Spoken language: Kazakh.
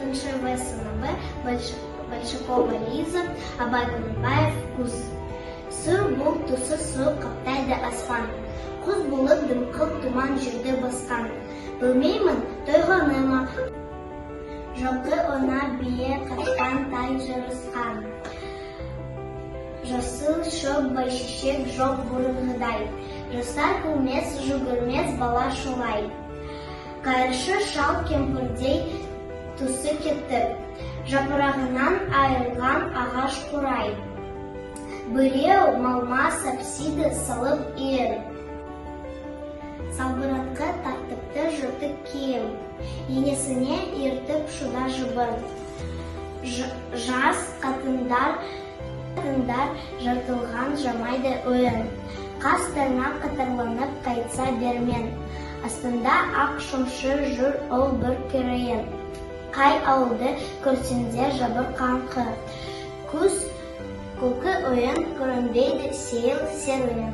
4 В сыныбы, Большакова Лиза, Абай Құнанбаев, «Күз». Сұр бұлт түсі суық қаптайды аспан. Құс болып дымқыл тұман жерді басқан. Білмеймін, тойғаны ма, жылқы ойнап, бие қашқан, тай жарысқан. Жасыл шөп, бәйшешек жоқ бұрынғыдай. Жастар күлмес, жүгірмес бала шулай. Қайыршы шал кемпірдей түсі кетіп, жапырағынан айырылған ағаш қурай. Біреу малма сапсиды салып иін. Салбыратқы тартыпты жыртық киім. Енесіне ертіп шуда жібін. Жас қатындар жыртылған жамайды үйін. Қас тырнақ қатарланып қайтса бермен. Астында ақ шымшы жүр ол бір керейін. Қай ауылды көрсең де жабырқаңқы. Күз, күлкі, ойын, көрінбейді сейіл, серуен.